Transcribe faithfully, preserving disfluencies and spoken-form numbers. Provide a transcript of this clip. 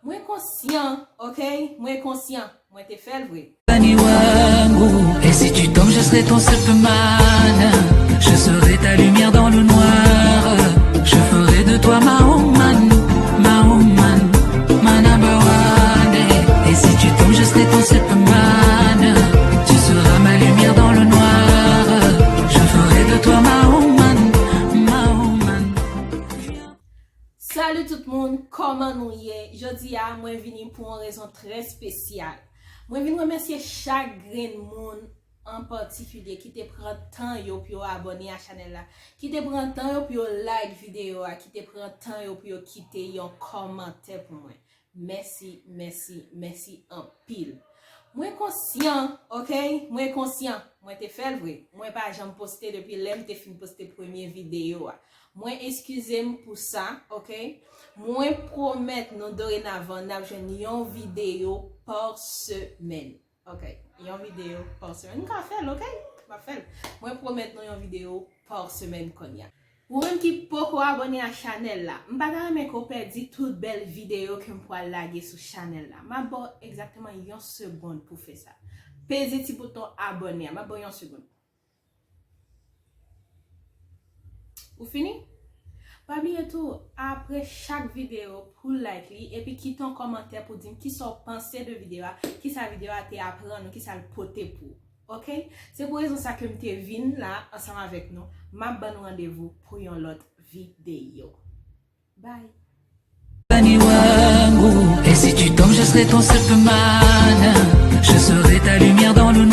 Mwen konsyan, ok? Mwen konsyan. Mwen te fè l vre. Dani Wangu. Et si tu tombes, je serai ton Superman. Je serai ta lumière dans le noir. Je ferai de toi ma woman, ma woman, ma number one. Et si tu tombes, je serai ton Superman. Tu seras ma lumière dans le noir. Je ferai de toi ma woman, ma woman. Salut tout moun, kòman nou ye? Jodi a, mwen vini pou yon rezon trè espesyal. Mwen vin remèsye chak grenn moun an patikilye ki te pran tan yo pou yo abòne a chanèl la, ki te pran tan yo pou yo like videyo a, ki te pran tan yo pou yo kite yon kòmantè pou mwen. Mèsi, mèsi, mèsi anpil. Mwen konsyan, ok? Mwen konsyan. Mwen te fè l vre. Mwen pa janm poste depi lè m te fin poste premye videyo a. Mwen eskize m pou sa, ok? Mwen pwomèt nou dorenavan n ap jwenn yon videyo pa semèn. Ok, yon videyo pa semèn. M ka fè l, ok? M ap fè l. Mwen pwomèt nou yon videyo pa semèn kounye a. Ou menm ki poko abòne a chanèl la, m pa ta renmen ke w pèdi tout bèl videyo ke m pral lage sou chanèl la. M ap ba w egzakteman yon segonn pou fè sa. Peze ti bouton abòne a. M ap ba w yon segonn. Ou fini? Pa bliye tou, apre chak videyo, pou like li, epi kite yon kòmantè pou di m kisa w panse de videyo a, kisa videyo a te aprann ou, kisa l pote pou ou. Ok? Se pou rezon sa ke m te vin la ansanm avèk nou. M ap ban nou randevou pou yon lòt videyo. Bye! Dani Wangu. Et si tu tombes, je serai ton Superman. Je serai ta lumière dans le noir.